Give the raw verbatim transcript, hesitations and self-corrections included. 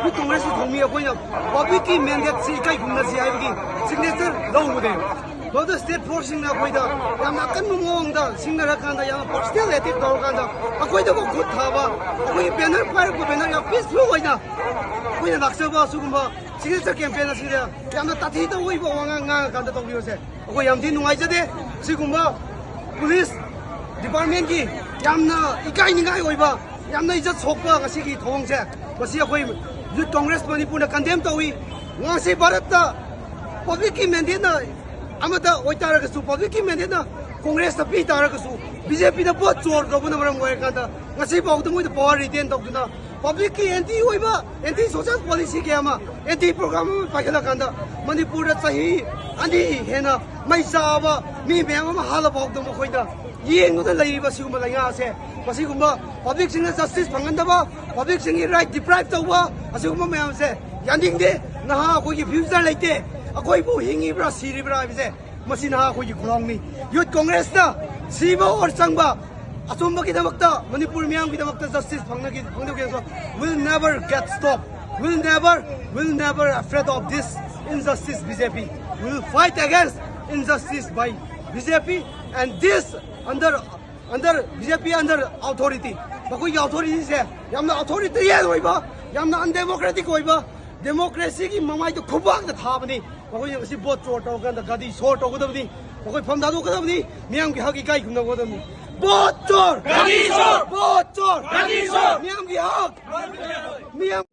ꯌꯨꯠ ꯀꯣꯡꯒ꯭ꯔꯦꯁꯀꯤ ꯊꯧꯃꯤ ꯑꯩꯈꯣꯏꯅ ꯄꯕ꯭ꯂꯤꯛꯀꯤ ꯃꯦꯟꯗꯦꯠꯁꯤ ꯏꯀꯥꯏ ꯈꯨꯝꯅꯁꯤ ꯍꯥꯏꯕꯒꯤ ꯁꯤꯒꯅꯦꯆꯔ ꯂꯧꯔꯨꯕꯅꯦ꯫ ꯃꯗꯨꯗ ꯁ꯭ꯇꯦꯠ ꯐꯣꯔꯁꯁꯤꯡꯅ ꯑꯩꯈꯣꯏꯗ ꯌꯥꯝꯅ ꯑꯀꯟꯕ ꯃꯑꯣꯡꯗ ꯁꯤꯡꯅꯔꯀꯥꯟꯗ ꯌꯥꯝꯅ ꯄꯔꯁꯅꯦꯜ ꯑꯦꯇꯦꯛ ꯇꯧꯔꯀꯥꯟꯗ ꯑꯩꯈꯣꯏꯗꯕꯨ ꯈꯨꯠ ꯊꯥꯕ, ꯑꯩꯈꯣꯏꯒꯤ ꯕꯦꯅꯔ ꯄꯥꯏꯔꯛꯄ ꯕꯦꯅꯔ ꯌꯥꯝ ꯄꯤꯁꯐꯨꯜ ꯑꯣꯏꯅ ꯑꯩꯈꯣꯏꯅ ꯂꯥꯛꯆꯕ ꯑꯁꯤꯒꯨꯝꯕ ꯁꯤꯒꯅꯦꯆꯔ ꯀꯦꯝꯄꯦꯟ ꯑꯁꯤꯗ ꯌꯥꯝꯅ ꯇꯥꯊꯤꯗ ꯑꯣꯏꯕ ꯋꯥꯉꯥꯡ ꯉꯥꯡꯉꯀꯥꯟꯗ ꯇꯧꯕꯤꯕꯁꯦ ꯑꯩꯈꯣꯏ ꯌꯥꯝ ꯊꯤ ꯅꯨꯡꯉꯥꯏꯖꯗꯦ꯫ ꯁꯤꯒꯨꯝꯕ ꯄꯨꯂꯤꯁ ꯗꯤꯄꯥꯔꯠꯃꯦꯟꯒꯤ ꯌꯥꯝꯅ ꯏꯀꯥꯏꯅꯤꯡꯉꯥꯏ ꯑꯣꯏꯕ, ꯌꯥꯝꯅ ꯏꯖꯠ ꯁꯣꯛꯄ ꯉꯁꯤꯒꯤ ꯊꯧꯑꯣꯡꯁꯦ, ꯃꯁꯤ ꯑꯩꯈꯣꯏ ꯌꯨꯠ ꯀꯣꯡꯒ꯭ꯔꯦꯁ ꯃꯅꯤꯄꯨꯔꯅ ꯀꯟꯗꯦꯝ ꯇꯧꯏ꯫ ꯉꯁꯤ ꯚꯥꯔꯠꯇ ꯄꯕ꯭ꯂꯤꯛꯀꯤ ꯃꯦꯟꯗꯦꯠꯅ ꯑꯃꯗ ꯑꯣꯏꯇꯥꯔꯒꯁꯨ, ꯄꯕ꯭ꯂꯤꯛꯀꯤ ꯃꯦꯟꯗꯦꯠꯅ ꯀꯣꯡꯒ꯭ꯔꯦꯁꯇ ꯄꯤ ꯇꯥꯔꯒꯁꯨ, ꯕꯤ ꯖꯦ ꯄꯤꯗ ꯚꯣꯠ ꯆꯣꯔ ꯇꯧꯕꯅ ꯃꯔꯝ ꯑꯣꯏꯔꯀꯥꯟꯗ ꯉꯁꯤ ꯐꯥꯎꯗ ꯃꯣꯏꯗ ꯄꯋꯥꯔ ꯔꯤꯇꯦꯟ ꯇꯧꯗꯨꯅ ꯄꯕ꯭ꯂꯤꯛꯀꯤ ꯑꯦꯟꯇꯤ ꯑꯣꯏꯕ, ꯑꯦꯟꯇꯤ ꯁꯣꯁꯤꯌꯦꯜ ꯄꯣꯂꯤꯁꯤ ꯀꯌꯥ ꯑꯃ, ꯑꯦꯟꯇꯤ ꯄ꯭ꯔꯣꯒ꯭ꯔꯥꯝ ꯑꯃ ꯄꯥꯏꯈꯠꯂꯀꯥꯟꯗ ꯃꯅꯤꯄꯨꯔꯗ ꯆꯍꯤ ꯑꯅꯤ ꯍꯦꯟꯅ ꯃꯩ ꯆꯥꯕ ꯃꯤ ꯃꯌꯥꯝ ꯑꯃ ꯍꯥꯠꯂ ꯐꯥꯎꯗ ꯃꯈꯣꯏꯗ ꯌꯦꯡꯗꯨꯅ ꯂꯩꯔꯤꯕ ꯁꯤꯒꯨꯝꯕ ꯂꯩꯉꯥꯛ ꯑꯁꯦ, ꯃꯁꯤꯒꯨꯝꯕ ꯄꯕ꯭ꯂꯤꯛꯁꯤꯡꯅ ꯖꯁꯇꯤꯁ ꯐꯪꯍꯟꯗꯕ, ꯄꯕ꯭ꯂꯤꯛꯁꯤꯡꯒꯤ ꯔꯥꯏꯠ ꯗꯤꯄ꯭ꯔꯥꯏꯚ ꯇꯧꯕ, ꯑꯁꯤꯒꯨꯝꯕ ꯃꯌꯥꯝꯁꯦ ꯌꯥꯅꯤꯡꯗꯦ꯫ ꯅꯍꯥ ꯑꯩꯈꯣꯏꯒꯤ ꯐ꯭ꯌꯨꯆꯔ ꯂꯩꯇꯦ꯫ ꯑꯩꯈꯣꯏꯕꯨ ꯍꯤꯡꯉꯤꯕ꯭ꯔꯥ ꯁꯤꯔꯤꯕ꯭ꯔꯥ ꯍꯥꯏꯕꯁꯦ ꯃꯁꯤ ꯅꯍꯥ ꯑꯩꯈꯣꯏꯒꯤ ꯈꯨꯔꯥꯡꯅꯤ꯫ ꯌꯨꯠ ꯀꯣꯡꯒ꯭ꯔꯦꯁꯅ ꯁꯤꯕ ꯑꯣꯔ ꯆꯪꯕ, ꯑꯆꯨꯝꯕꯒꯤꯗꯃꯛꯇ, ꯃꯅꯤꯄꯨꯔ ꯃꯤꯌꯥꯝꯒꯤꯗꯃꯛꯇ ꯖꯁꯇꯤꯁ ꯐꯪꯅꯒꯤ, ꯐꯪꯗꯕꯒꯤꯗꯃꯛꯇ will never get stop, will never, will never afraid of this injustice B J P, will fight against injustice by B J P and this under, under B J P under authority꯫ ꯃꯈꯣꯏꯒꯤ ꯑꯣꯊꯣꯔꯤꯇꯤꯁꯦ ꯌꯥꯝꯅ ꯑꯣꯊꯣꯔꯤꯇꯦꯔꯤꯌꯟ ꯑꯣꯏꯕ, ꯌꯥꯝꯅ ꯑꯟꯗꯦꯃꯣꯀ꯭ꯔꯦꯇꯤꯛ ꯑꯣꯏꯕ, ꯗꯦꯃꯣꯀ꯭ꯔꯦꯁꯤꯒꯤ ꯃꯃꯥꯏꯗ ꯈꯨꯕꯥꯛꯅ ꯊꯥꯕꯅꯤ꯫ ꯃꯈꯣꯏꯅ ꯉꯁꯤ vote ꯆꯣꯔ ꯇꯧꯔꯀꯥꯟꯗ ꯒꯥꯔꯤ ꯁꯣꯔ ꯇꯧꯒꯗꯕꯅꯤ, ꯃꯈꯣꯏ ꯐꯝ ꯊꯥꯗꯣꯛꯀꯗꯕꯅꯤ, ꯃꯤꯌꯥꯝꯒꯤ ꯍꯛ ꯏꯀꯥꯏ ꯈꯨꯝꯅꯒꯗꯕꯅꯤ꯫ ꯚꯣꯠ ꯆꯣꯔ! ꯒꯥꯔꯤ ꯆꯣꯔ! ꯚꯣꯠ ꯆꯣꯔ! ꯒꯥꯔꯤ ꯆꯣꯔ! ꯃꯤꯌꯥꯝꯒꯤ ꯍꯛ! ꯃꯤꯌꯥꯝ